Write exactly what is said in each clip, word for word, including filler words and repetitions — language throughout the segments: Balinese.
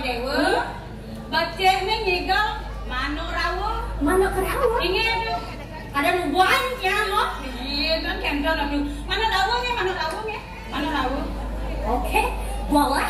Dewa, becik ning nyegal manuk rawuh. Manuk rawuh? Inggih, aduh. Ada nubuhan ya, loh. Iya, kan kendor, aduh. Manuk rawuh nggih, manuk rawuh nggih. Manuk rawuh. Oke, boleh.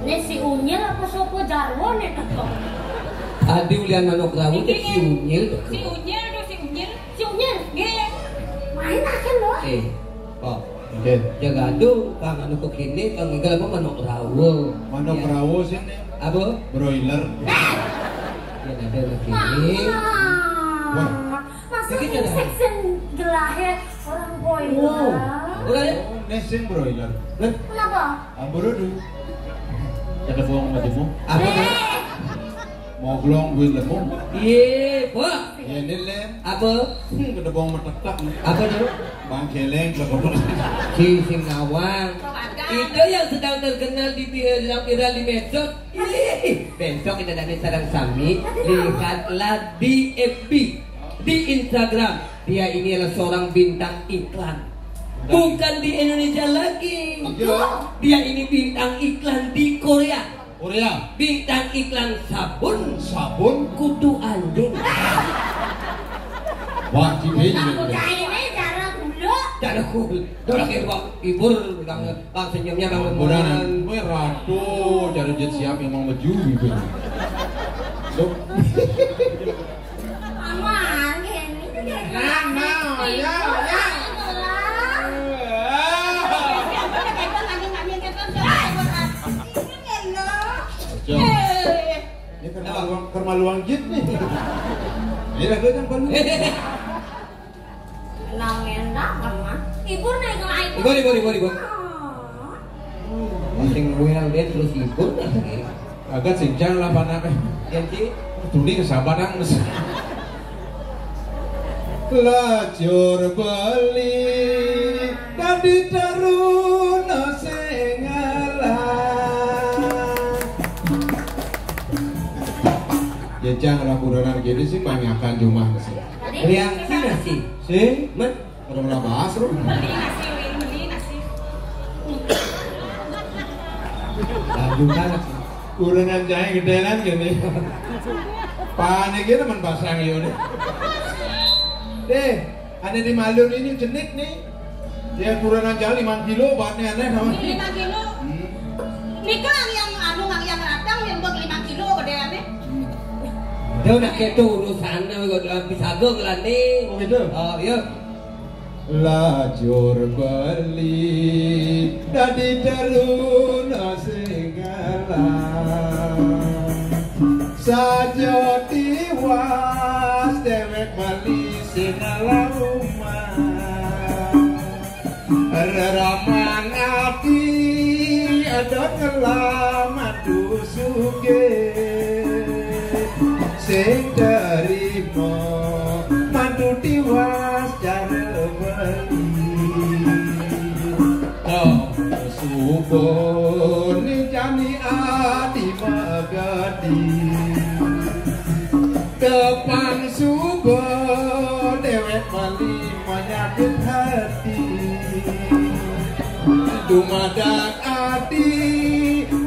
Nih si Unyil apa sopo jarwo nih teko? Adi ulian manuk rawuh, si Unyil teko. Si Unyil tuh, si Unyil. Si Unyil? Nggih. Main akhir loh. Eh. Oh. Nggih. Jaga aduh, kang anu kok kene, kang ngegal apa manuk rawuh. Manuk rawuh sing apa? Broiler. Ya ada lagi. Wah. Masa sing sing gelahe orang broiler? Ora ya? Oh, nek sing broiler. Kenapa? Amburudu. Ada bohong sama demo. Apa? Moglong duit lemu. Iya, Pak. Ya, ini lem. Apa? Hmm, ada bohong metetak nih. Apa tuh? Bang Geleng, lekotok. Si Singawang. Itu yang sedang terkenal di, di, dalam viral di medsos. Ih, besok kita dari sarang sami, lihatlah di F B, di Instagram. Dia ini adalah seorang bintang iklan. Bukan di Indonesia lagi. Iya. Dia ini bintang iklan di Korea. Korea. Bintang iklan sabun. Sabun. Kutu anjing. Wah, di Bali. Aku cahine cara gula. Cara gula. Dorong ke bang ibur, bang, bang senyumnya bang. Amburan, kowe ratu, cara jet siap yang mau maju gitu. So, Aman, ini tuh dia. Nah, nah, ya, ya. Ojo. Ini kermaluang, kermaluang jit nih. Ini lagu yang perlu. Nang enak, Mah. Ibu naik ke air. Ibu, ibu, ibu, ibu. Oh. Sing well dia terus ibu. Agak sing jang lah panake. Janji. Tuli kesabaran. Lajur beli dadi teruna sing ngalah. Ya jang lah kurenan gini sih, banyakan jumah sih. Reaksi nasi. Sing? Men? Orang lah bahas lu. Beli nasi, Win, beli nasi. Lanjut banget sih. Kurenan jahe gedenan gini. Panik gitu men pasang yo nih. Deh, ada di Malun ini jenik nih. Dia kurenan jahe lima kilo, obatnya aneh sama. Ini lima kilo. Hmm. Nika yang anu, yang, yang radang yang buat lima kilo gedeannya. Dia udah keto urusan, kok bisa gue ngelani. Oh, gitu? Oh, iya. Lajur beli dadi teruna sing ngalah. Saja tiwas dewek bali sing ngalah rumah. Reraman ati ada ngelamatu sugih. Sing terima mantu tiwas cara beli. Kau subuh ni jani ati magadi. Depan subuh dewek bali menyakit hati. Dumadak ati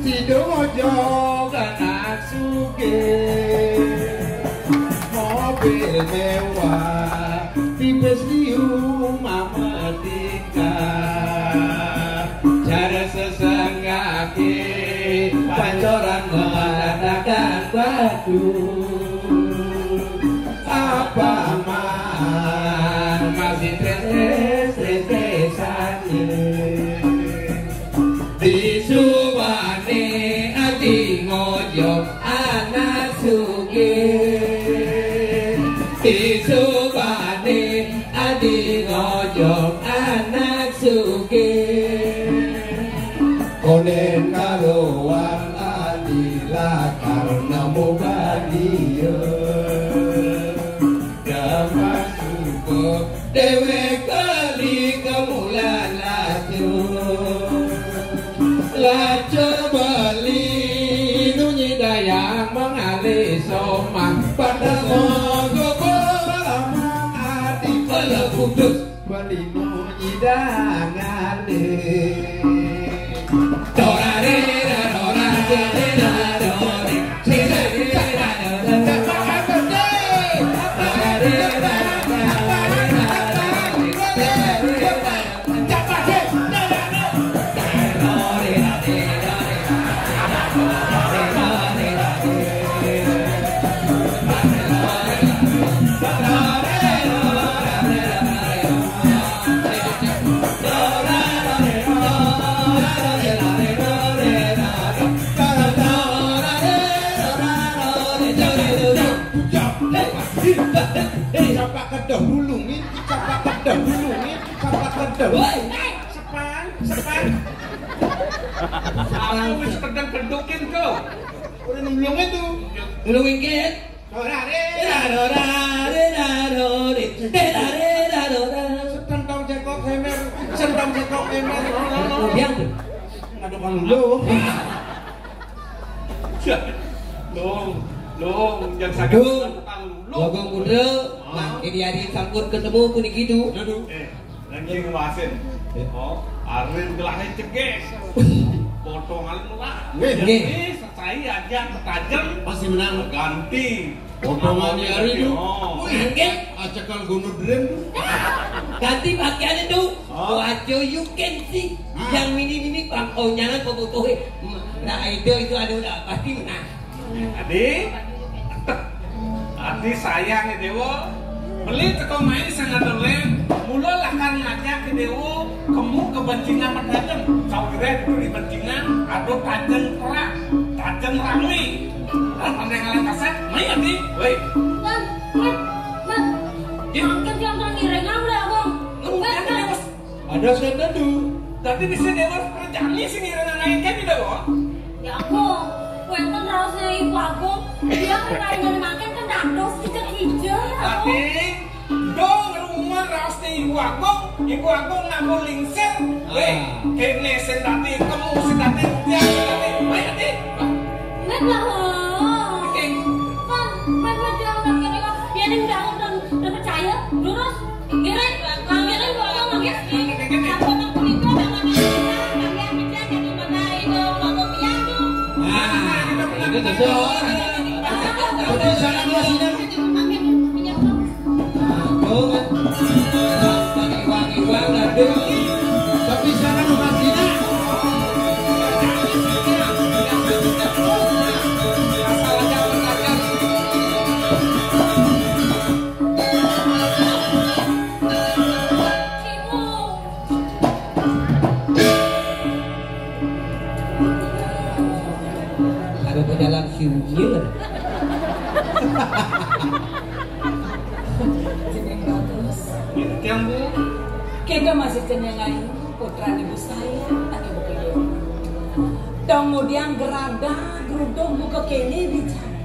sidojo anak sugih. Mobil mewah, pipis liu mama tingkah. Pancoran mengatakan batu. Apa man masih tes-tes-tesan. Disubane adi ngojok anak sugih. Disubane adi ngojok anak sugih. Konen kaluar adi lakar nemu badia. Damas suko dewek bali kemulan lacu. Lacu bali nunyi dayang mengalih somah. Pada monggo belamang adi pelebudus. Bali nunyi dangane. Dorare, dorare, dorare, dorare. Siapa kedok dulu nih? Siapa kedok dulu nih? Siapa kedok? Woi, sepan, sepan. Aku wis kedang kedokin kok. Udah nulung itu. Nulungin kit. Dorare, dorare, dorare, dorare. Sentong cekok emer, sentong cekok emer. Kemudian tuh. Aduh, kalau lu. Long, long, jangan sakit. Long. Long. Long muda, nah, ini hari sampun ketemu puniki tu. Aduh. Eh. Lagi ngemasin. Oh, arin gelahe ceges. Potongan lah. Nggih. Jadi, sesai aja ketajem. Pasti menang. Ganti. Potongan hari itu. Oh. Wih, nggih. Aja kalau gunung dren. Ganti pakaian itu. Oh. Wajo you can see. Yang mini-mini pang onyangan pemutuhe. Nah, itu itu ada udah pasti menang. Adi, adi sayang ya Dewa. Beli teko main sangat dolen. Mula lakar ngajak ke Dewa, kemu kebencingan matajem. Sawire itu di bencingan, ada tajeng perang, tajeng rame. Lah pandai ngalah kasar, main adi. Woi. Bang, bang, bang. Ya. Makin gampang ngiring aku dah, Bang. Lu jangan Bang. Ada setan tu. Tapi bisa Dewa kerjanya sih ngiring anak ikan tidak, Bang? Ya aku, wonten raosnya Ibu Agung, dia kan paringan makan kan dados kicek-kicek. Tapi dong rumah raosnya Ibu Agung, Ibu Agung nggak mau lingsir. Weh, kene sing tadi, kamu sing tadi, dia sing tadi. Baik tadi. Met lah. Oke. Kan, met met dia orang kene kok. Dia ini udah dan dan percaya, lurus. Ngiring, ngiring, Ibu Agung, nggih. Sampun aku itu sama kita, sampeyan bisa jadi bapak itu, Ibu Agung, ya, tuh. Nah, itu betul. Betul, sana dua sini. Amin. Iya, Bang. Nah, tuh kan. Wangi-wangi, wangi, wangi. Tapi sana dua sini. Ada pejalan siunyil. Jeneng bagus. Yang Bu. Kita masih jenengan putra ibu saya, tak ibu keliru. Kemudian gerada, geruduk, buka kene bicara.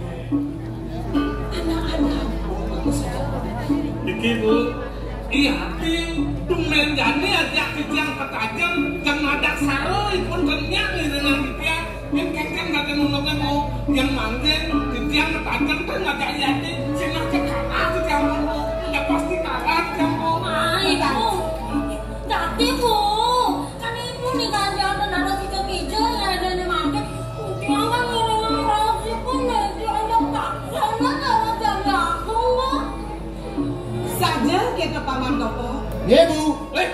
Anak-anak, aku saja. Niki, Bu. Iya, ati tumben jani ajak titiang ketajem, jeng madak saro ipun kenyang ngiringan titiang. Yen kengken kate nunut mau, yang manggen, titiang ketajem kan ngajak iya ati, sinah cek kalah titiang mau, ya pasti kalah titiang mau. Ah, ibu. Dadi, Bu. Kan ibu nih kan jangan ada hijau-hijau, ya ada yang mati. Jangan orang-orang sih pun ya, dia ada paksa, ada jaga aku, Bu. Saja kita Paman Topo. Nggih, Bu. Eh.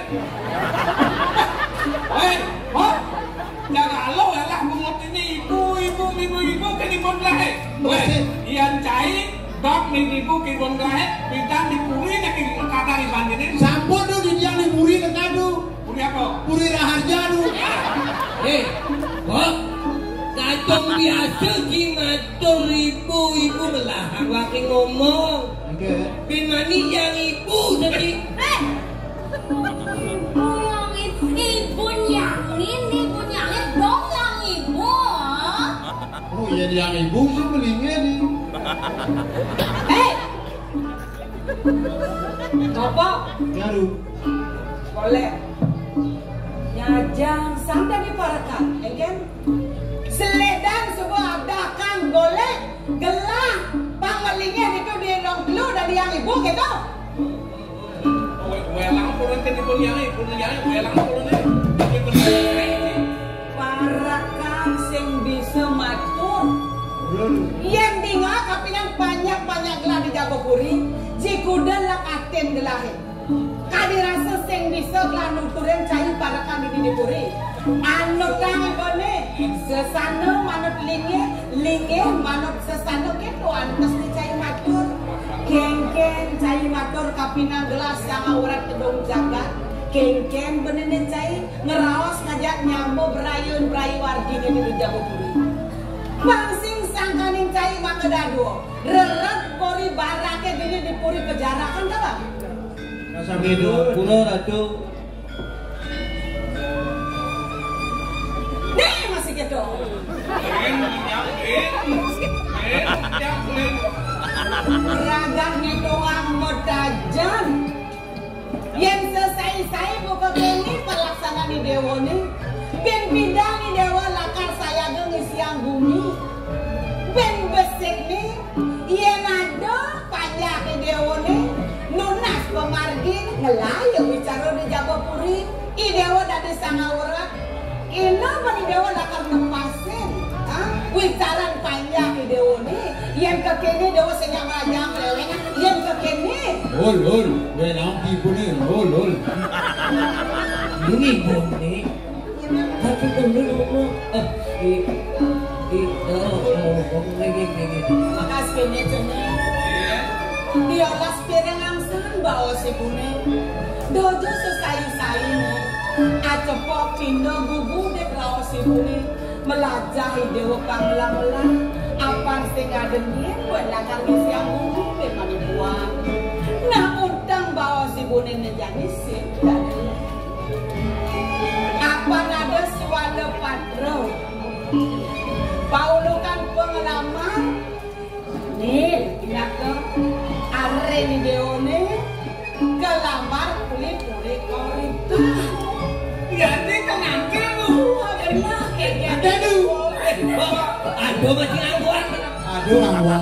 Eh, hah? Jangan lo ya lah, bungut ini ibu, Wéh, yén cai, bak ning ibu kibun gelahé, pidan di puri né ki kadang iban dini. Sampun, Du, di tiang di puri né kadu. Puri apa? Puri Raharja, Du. Éh, kok? Kadung biasa ki matur ibu, ibu melahang waké ngomong. Oké. Bin mani yang ibu jadi. Éh, ibu yang ibu, ibu yang ini, ibu yang itu, dong yang ibu. Oh iya, yang ibu sih melingnya di. Éh, Bapak. Garu. Boleh. Nyajang santai di parekan, ya kan? Selédan suba abdakang golek, gelah, pang melingnya itu di rong telu dari yang ibu gitu. Wé-, wélang purun té dipun yai, purun yai, wélang purun té dipun yai. Parekan sing bisa matur. Yén dingeh kapining panjak-panjak gelah di jaba puri, jikuda lekatin gelahé. Kadi rasa sing bisa gelah nuturin cai parekan dini di puri. Anutang ibané, sesana manut linggih, linggih manut sesana kéto antes di cai matur. Kénkén cai matur kapining gelah sang awrat kedung jagat. Kénkén benéné cai ngraos ngajak nyama berayun berayu warginé di jaba puri. Pang sing sangkaning cai mangké dadua, rerep puri baraké dini di puri pejarakan ta, Bang? Rasa beda. Pura Ratu. Nih, masih gitu. Ragat ngitungang metajan. Yén sesai-sai buka kéné palaksanan i déwané. Bin pidan i déwa lakar sayaga ngisiang gumi. Bin besikné, yén ada panjak i déwané, nunas pamargi, ngelah ya wicara di jaba puri. I déwa dadi sang awrat. Ina mani déwa lakar nepasin, ha? Wicaran panjak i déwané, yén kekéné déwa sing ngrajang léwéng, yén kekéné. Ul, ul, wé lampi puné, ul, ul. Ini boné. Tapi kan dulu, eh, di, di, oh, oh, oh, lagi, lagi. Makasih, kéné, Céné. Diolas piring angsan baos ibuné. Dojo sesai-sainé. Acepok pinda gugudik raos ibuné. Melajah i déwa pang melah-melah. Apan sing ngadengin buat lakar ngisiang gugudik mani buah. Nah, utang baos ibuné né jani sing dadéla. Apan ada suwala patra. Paulukan pengalaman. Nih, pinaka aré ni déwané kelamar uli puri korita. Jadi kenangkil lu. Wah, bener, kayak gitu. Ada lu. Aduh, masih ngangguan. Aduh, ngangguan.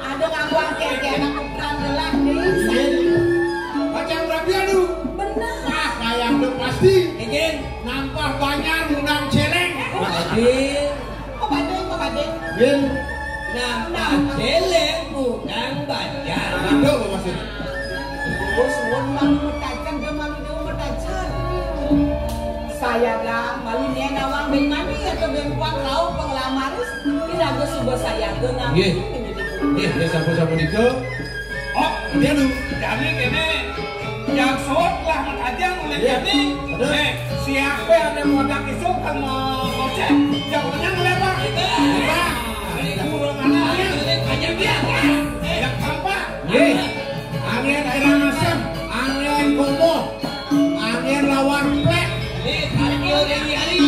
Aduh, ngangguan kayak gitu. Anak ukuran gelas nih. Iya. Macam rabi, aduh. Bener. Wah, kayak udah pasti. Izin. Nampah banjar ngundang céléng. Izin. Kok badé, kok badé? Bin. Nampah céléng ngundang banjar. Aduh, Mas. Bos, suwun malu metajan, dia malu dia metajan. Sayaga malu nyén nawang bin mani atau bin kuat rauh penglamaris, iraga suba sayaga nami. Nggih. Nggih, ya sampun-sampun nika. Oh, dia lu. Jani kéné, yang sot lah metajan oleh jani. Aduh. Eh, siapa ada modal isuk kan mau ngoceh? Jauhnya ngelebar. Lebar. Ini burung anak. Ini banyak dia. Yang tampak. Nggih. Angin air masam, angin kumuh, angin lawar plek. Ini tadi orang nyari.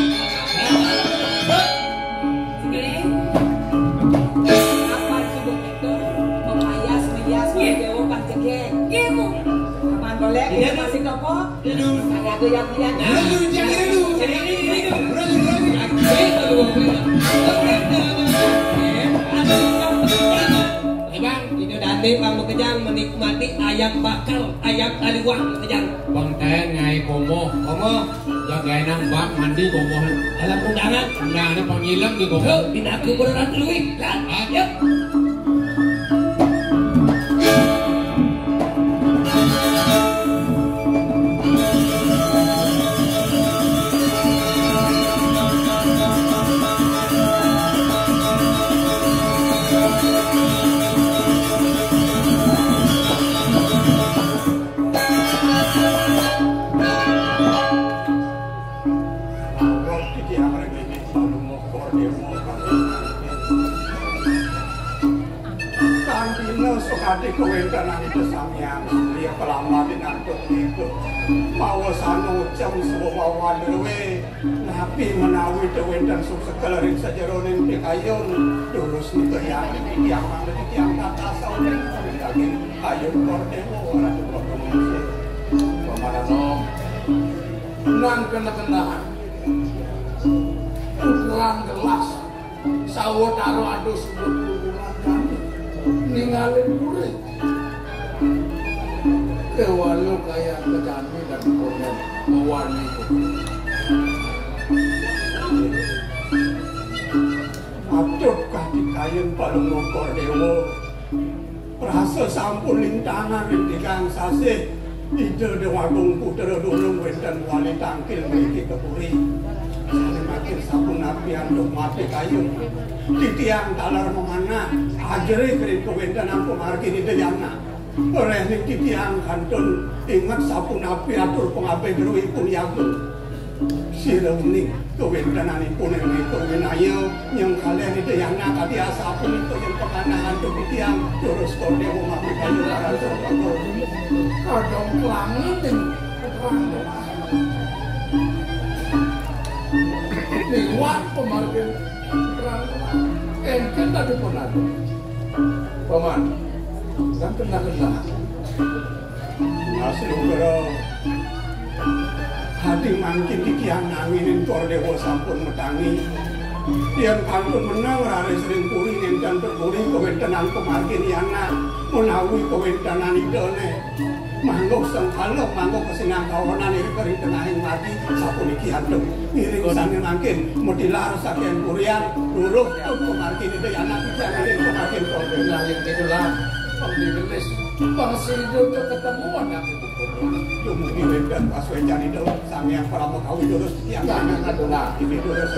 Apa sibuk itu? Memayas, meyas, nggih. Dewa Panjegen. Nggih, Bu. Aman boleh, iya, kita Bu. Masih nopo? Aduh. Saya aku yang lihat. Nah, lu jangan dulu. Jadi ini, ini, ini. Bro, bro, bro. Oke, kalau mau beli. Oke, oke, oke. Aduh, aduh, aduh. Eh, Bang, ini dadi Bang Bekejang menikmati ayam bakar, ayam taliwang Bekejang. Bang Ten, Nyai Pomo. Pomo. Jagain nang bak mandi Pomo. Dalam undangan. Nah, ada panggilan di Pomo. Tuh, pindah ke beneran lui. Lah, ah, yuk. Kawéntenan Ida Sang Hyang Surya kalambadin antuk nika. Pawasana ucem swabawan druwé, napi menawi ta wénten susekel ring sajeroning pikayun, durus nika yang ring titiang mangda titiang tatas saking daging kayun Kordéwa Ratu Kordéwa. Pamanana, nang kena-kenaan, ukuran gelas. Sawatara atus bulan kami ningalin puri. Kéwala kaya kejani dan konen mawani. Patut kati kayun Palungguh Kordéwa. Rasa sampun lintangan ring tigang sasih Ida Déwagung Putra Durung wénten wali tangkil mriki ka puri. Sané mangkin sapunapi antuk mapikayun. Titiang taler mamanah ajerih ring kawéntenan pamargin Ida Yana. Réhning titiang kantun inget sapunapi atur pangabih druipun Yagung. Sira uning kawéntenanipun ing winaya nyengkalih Ida Yana kadi asapunika yen panganahan titiang durus Kordéwa mapikayun. Kadang klangen ing liwat pamargin éngkén tadi pun ada. Paman, kan kena-kena. Mas Nugra, adi mangkin titiang nanginin Kordéwa sampun matangi. Yén kantun menang raris ring puri nénten perpuri kawéntenan pamargin Yana menawi kawéntenan Idané. Mangguh sengkala, mangguh kasinangkawanan iri ring tengahing margi sapuniki antuk. Ngiring sané mangkin matilar saking purian, durus tut pamargin Ida Yana titiang ngiring pamargin Kordéwa. Nah, yen kéto lah, pang digelis. Bangsa Hindu itu ketemu anak ibu. Dumugi wénten pasuécan Ida Sang Hyang Parama Kawi durus tiang. Nah, nah, nah, nah. Ini durus.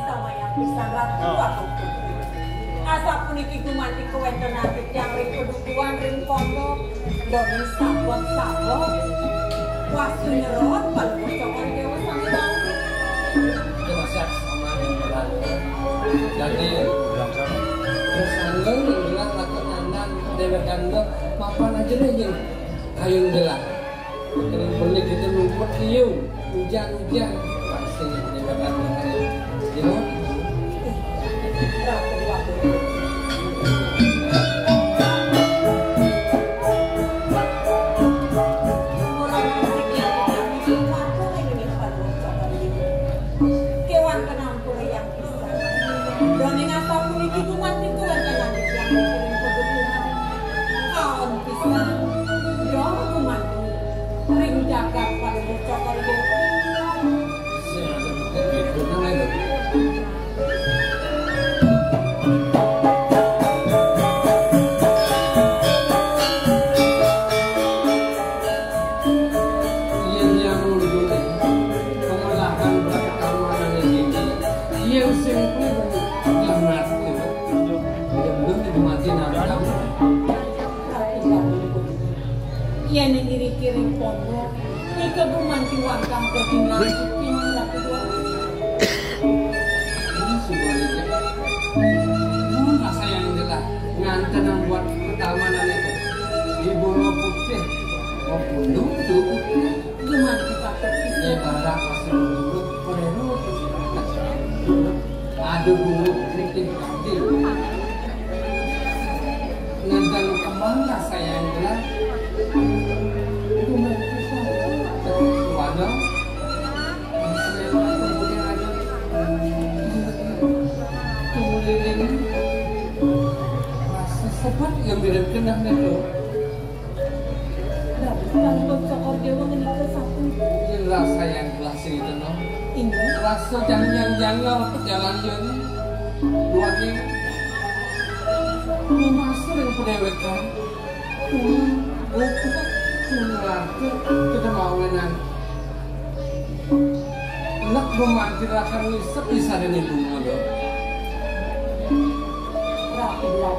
Samayang pisan Ratu Agung Putri. Asapuniki gumanti kawéntenan titiang ring padukuhan ring pondok. Dongé sabot-sabot. Wastu nyerot Palungguh Cokor Déwa sané wau. Itu masih sama yang berlalu. Jadi, bersanggung yang bilang takut anak Déwa Gandok, mapan aja deh, Jeng. Ayo, udah lah. Kering benih kita lumpur liu, hujan-hujan, pasti kita bakal makan. Jenguk. Kéwan kenang pura yang Dongé asapuniki gumanti kawéntenan titiang mikirin pagepungan. Kaon pisan, dong gumanti ring jagat Palungguh Cokor Déwa. Sing ada bukti gitu, kan, ayo. Yén yang ngunjungi pengolahan berketamanan ini, yang sing perlu hormat, ya. Belum dimati nangkang. Yén ing iriki ring pondok, nika gumanti wantah dadi nasib pining Ratu Déwa. Ini sebaliknya. Mun rasa yang jelas, nganten buat pertama nanya. Di bunga putih, mau pundung tuh putih. Gimana kita terpisah? Ini barang masih menurut perlu. Ada bunga putih putih. Nganten kemana sayang jelas? Itu main pisang. Waduh. Kemudian ini. Rasa sepat yang mirip kenah itu. Nah, Palungguh Cokor Déwa ngenika sampun. Yén rasa yang jelas itu, no. Inggih. Rasa jangan-jangan pejalan ini. Duaning rumasa ring padéwékan, pun, pun, pun, pun, tetep mawinan. Ené gumanti lakar ngisep di sadané bunga, Dok. Ratu Déwa.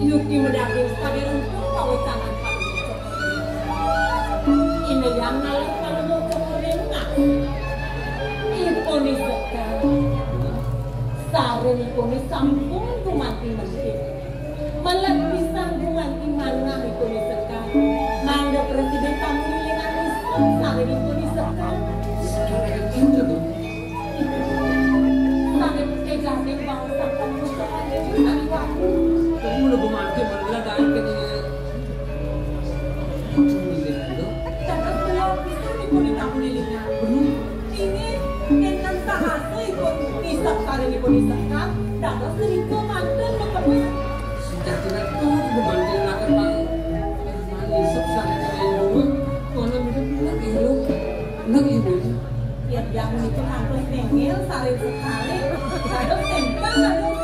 Yuki medaging sadé rempung pawecanan panuwun cokor. Inayang nalih panuwun cokor déwa. Ipun isekan. Sareng ipun sampun gumanti mentik. Melet pisan gumanti manah ipun isekan. Mangda prasida pamulihan isekan sareng ipun isekan. Sané tegah ning bangsa pembukaan itu tadi waktu. Kamu lebih mati menilai dari kene. Dados kula pisan ipun ing kapulilingan. Inggih, nénten sahasa ipun ngisep sareng ipun isekan, dados nika manten makemeh. Sejatiné tuh gumanti lakar pang ngisep sareng ipun. Kono mirip bulan élo. Nang ibu. Yén jamu ipun antos néngél sareng sekaring, dados éngkang dados.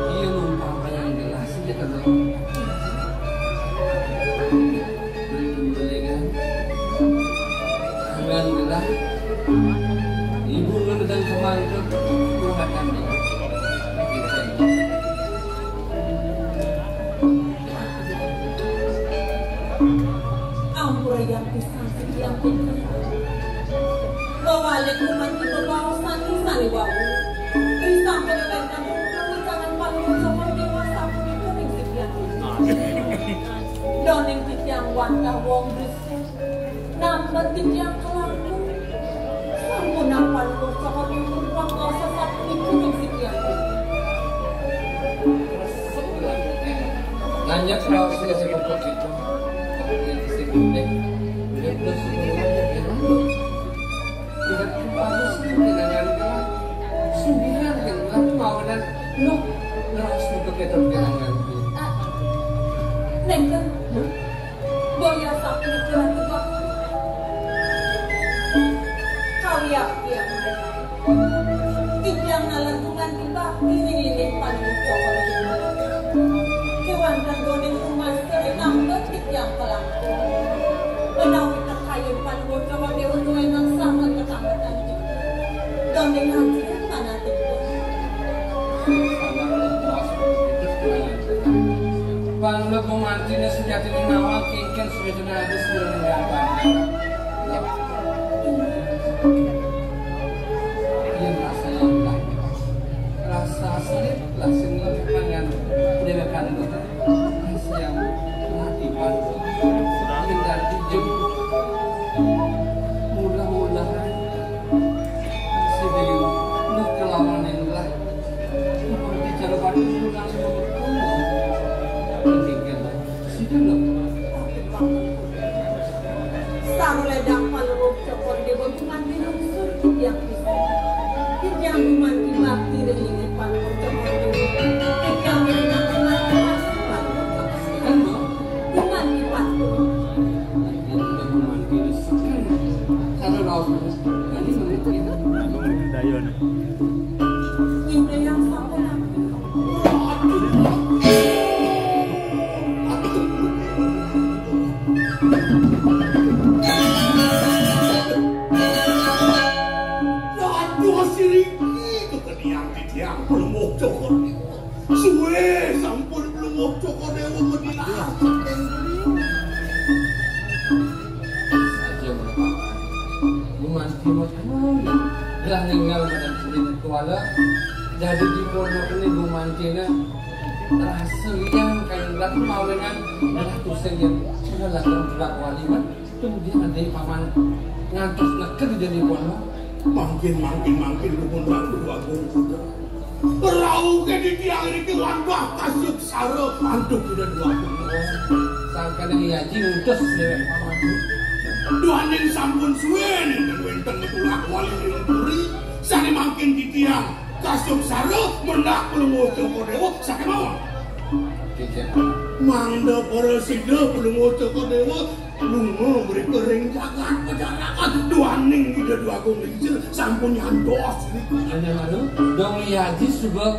Iya, numpang yang jelas aja kagak. Beli kembelingan. Tangan gerak. Ibu ngendang kemangkep. Tuhan kami. Ampura yang pisan sikian tinggi. Bawalik rumah kita bawa sani sani wau. Risang pada bentang pecahan palu cokor dewasa pun itu ring sikian tinggi. Doning titiang wantah wong Gresik. Nambar titiang kelangkung. Sampun apan cokor dewasa sasapunipun ring sikian tinggi. Nanya raos ya seperti itu. Yang sing gedé. Dia plus sepuluh aja dia. Tidak bagus nih, kita nyari kan. Sugihan kan, kan mawanan. Loh, ngeras buka kita, kita nyari. Nénten, boya sapunika. Kawiyaktian. Titiang nalar gumanti bakti ring inggih panuwun cokor. Kéwanten doning rumasa ring ambet titiang kelangkung. Menawi tekayun panuwun cokor déwa nuwénang sampun ketangketan. Doning hajian manatipun. Panglebu mantiné sejatiné nawang kénkén sujatiné ada sira ning gampang. Yén rasa yang lain, rasa sulit lah sing ngepangan déwékan kota. Rasa yang mati palu. Yén dadi jem mula-mula. Sida nek kelawan ing lah. Mun bicara pada langsung. Sida lho. Sarulédang paluruh cokor déwa gumanti lungsur titiang pisan. Titiang gumanti bakti ring inggih paluruh cokor déwa. Titiang ngiring paluruh cokor déwa. Gumanti patuh. Gumanti lungsur. Kalau raos ini menit ya. Dayon. Nindayang sampun. Aduh, siriki kekenian titiang pelumuh cokor déwa. Suwe sampun pelumuh cokor déwa medilah. Saja merupakan gumanti. Gelah ninggal madan kuwi kuala. Dadi dipurna kene gumantina rasa liang kain gelah mawinan gelah tusing yen sudah lakon gelah wali man. Kemudian ada paman ngantos neked dadi kuala. Mangkin, mangkin, mangkin, dumun Ratu Agung Putra. Rauke titiang niki wantah kasuk sara antuk Ida Dwagung. Sangkane Yaji ngutus dewek paman. Duaning sampun suwe nenten wenten metulah wali ring puri, sane mangkin titiang Kasuksara mendak Palungguh Cokor Dewa sakémaon. Mangda para sida Palungguh Cokor Dewa lunga mrika ring jagat pajarakan duaning Ida Dwagung Lingsir sampun nyantos nika. Hanya lalu, dong liaji suba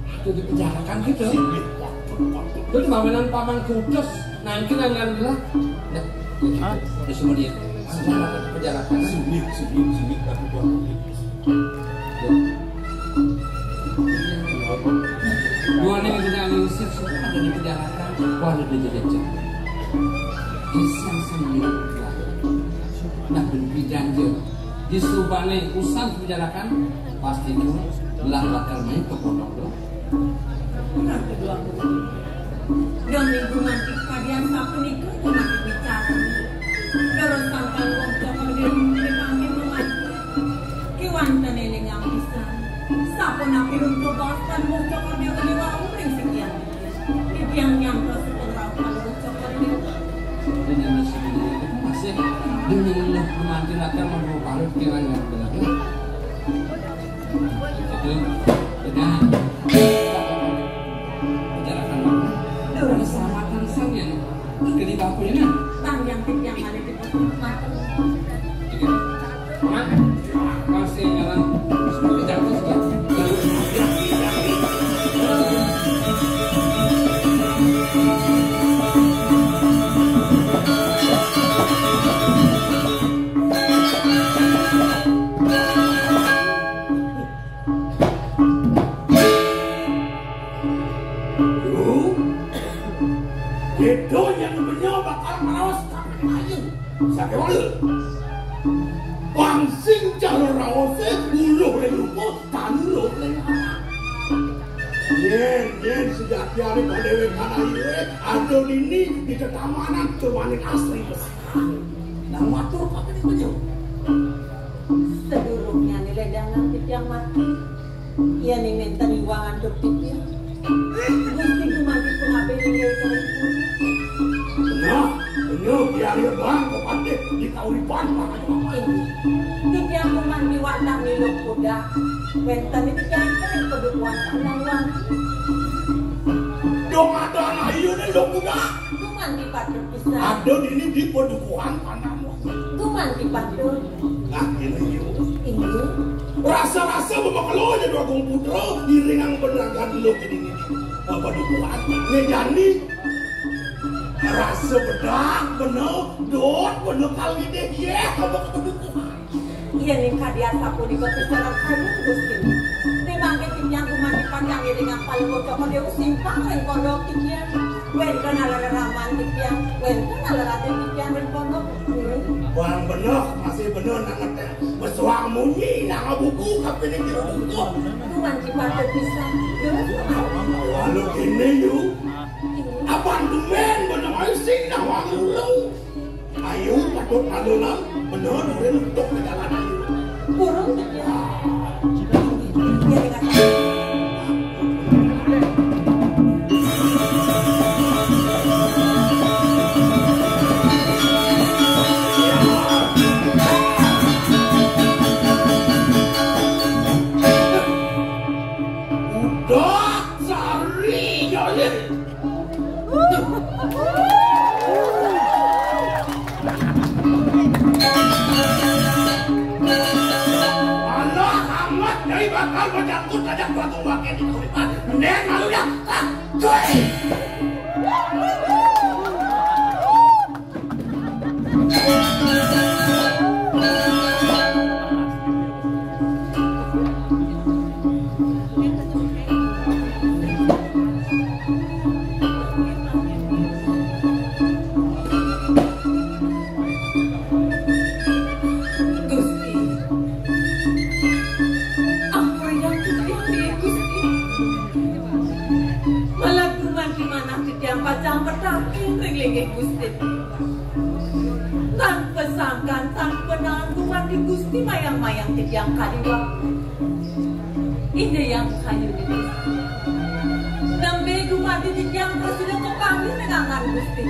ada di pajarakan kita. Terus mawinan paman kutus, nangkin anggan gelah. Nah, ya, ya, semua dia. Semua ada pajarakan. Sini, sini, sini, aku buat. Duaning Ida Dwagung Lingsir suba ada di pajarakan. Wah, ada di jajan. Pisang seni. Nah, ben pijanja. Disubane usan pajarakan, pasti gelah bakal main ke pondok lo. Nah, kedua. Dong minggu mantik kadian sapunika kumantik bicara. Terus sampun wong Cokor Dewa mangkin kumantik. Kiwantene lengang pisan. Sapunapi runtuh baos Palungguh Cokor Dewa Dewa uring sikian. Titiang nyantos sepengrauh Palungguh Cokor Dewa. Dengan sebenarnya masih demi Allah kumantik akan membawa balut kirangan belakang. Itu dengan pajarakan. Keselamatan sang yang kedua aku ini. Tang yang titiang ada di tempat. Masih dalam. Lu, Gedo yang menyo bakal meraos tapi ayu. Sakewala. Pangsing cara raose uluh ring lupa, tanuluh ring anak. Yen, yen sejatiane padhewekan ayue, ada dini di tetamanan cumaning asri besar. Nang matur pakening menyo. Sedurungnya ni ledangan titiang mati. Yen ning nenten iwang antuk titiang. Gusti gumanti pengabdi inggih kalih pun. Nah, bener, biar ya bang, kepatih di kauripan makanya apa ini? Titiang gumanti wantah milu kuda. Wenten titiang kering pedukuhan kandang wang. Dong ada anak iya nih, dong kuda. Gumanti patut bisa. Ada dini di pedukuhan kandang wang. Gumanti patut. Nah, ini yo. Ini. Rasa-rasa bemakelo aja dua gong putra, iringang bener kan lo ke dini. Apa dukuhan? Nih jani. Rasa bedak, bener, dot, bener kali deh, ye, apa kedukuhan? Yen ning kadi asapunika pisanan kayun, Gusti. Timangke titiang gumanti pacang ngiringang Palungguh Cokor Dewa simpang ring pondok titiang. Wenten alera raman titiang, wenten alera raden titiang ring pondok. Hmm. Wang bener, masih bener nang ngetek. Besuang munyi nang buku kapining jero buku. Gumanti patut pisan. Walau kene yu. Apan tumben bener ayu sing nang wang ulu. Ayu patut alunan, bener durin untuk ke jalan ayu. Burung. Udah, sari, jolin. Alah, amat, nyai bakal menyangkut aja batu bangke di kauripan. Mending malu ya. Ah, cuy. Gusti, ampun yang titiang, Gusti. Malah gumanti manah titiang pacang petakin ring linggih Gusti. Tan pesangkan, tan penaen gumanti Gusti mayang-mayang titiang kadi waktu. Inggih yang kayun, Gusti. Nembe gumanti titiang prasida kepanggih ring anggan Gusti.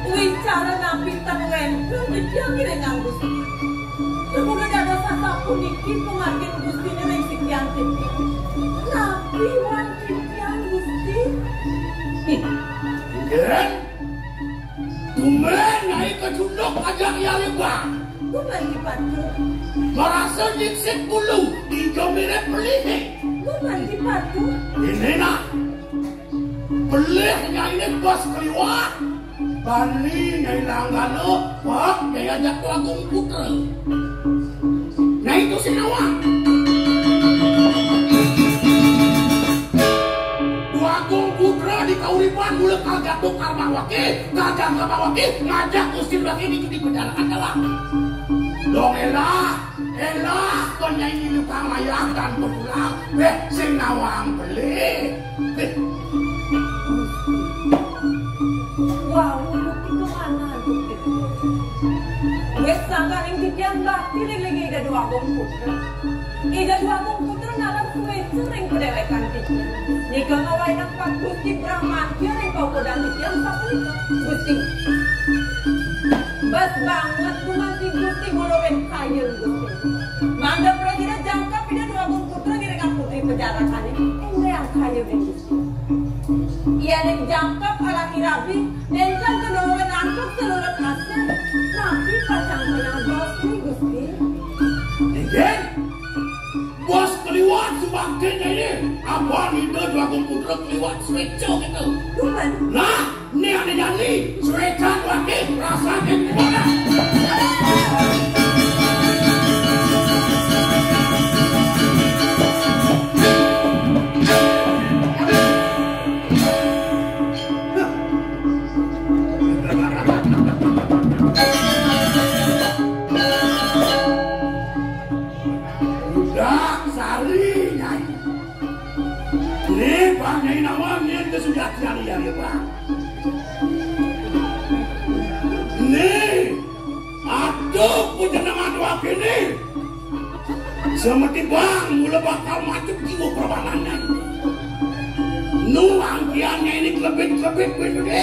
Wicara napi tan wenten titiang ring anggan Gusti. Mula dados sasap Puniki pamargin Gustiné ring titiang titiang. Napi wan titiang Gusti? Inggih. Tumben Nyai kacunduk ajak Hyang Libang. Gumanti patut. Marasa nyiksik bulu, dija mirib pelihé. Gumanti patut. Ini nah. Pelih Nyainé bos kaliwat. Bani Nyai langgana, pok Nyai ajak Dwagung Putra. Nyai tusing nawang. Dwagung Putra di kauripan mula kal jatuh Karmawaki, kal jatuh Karmawaki, ngajak Gusti Dwagung di judi penjarakan tawang. Dong élah, élah, kon Nyai ngilu kang mayah tan pulang. Wéh, sing nawang pelih. Wau, Gusti, kemana antuk itu? Wis sangkaning titiang bakti ring linggih Ida Dwagung Putra. Ida Dwagung Putra nalar suéca ring padéwékan titiang. Nika ngawinang Pak Gusti Bramantya ring paukudan titiang sapunika. Gusti. Bas banget gumanti Gusti ngulurin kayun Gusti. Mangda prajina jangkep Ida Dwagung Putra ngiringang putri pejarakan ini. Énggal kayun Gusti. Yéning jangkep alaki rabi, nénten kenuwun antuk selurut asih. Napi pacang menang Gusti, Gusti? Inggih. Bos kaliwat subakti Nyai. Abang Ida Dwagung Putra kaliwat suéca kéto. Duman. Nah, né ané jani, suécan wati, rasakin ibadah. Udah, sari, Nyai. Né, Bang, Nyai nawang, nyén kasujatian liané, Bang. Né, aduh, panjenengan waké né. Semeti Bang, mula bakal macet jiwa perwanané. Nu angkiannya ini kelebit-kelebit kuwi gedé.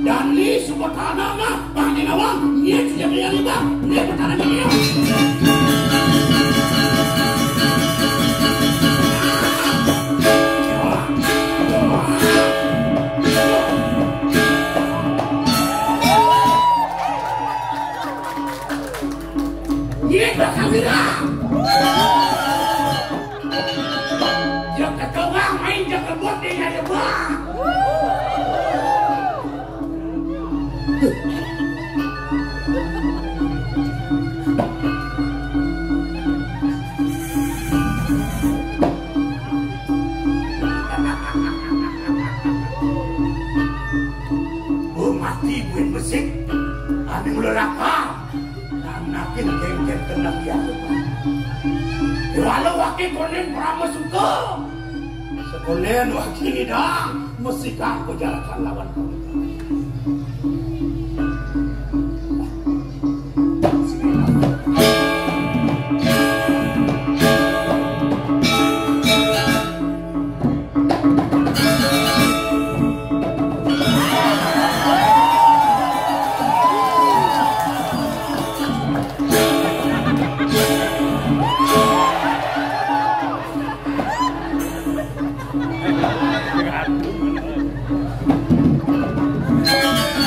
Dani suba tanah mah, Bang, Nyai nawang, nyén sujatian liané, Bang. Né, perkara ini, ya. Nyai bakal bilang. Dia ketuang main dia kebut dia nyari buah. Bung mati buin besik, anu ngelelakar, nanakin genggen tenang ya. Walau wakil konen pramasuka, sekonen wakil nidang, mesti kang pejalakan lawan kami.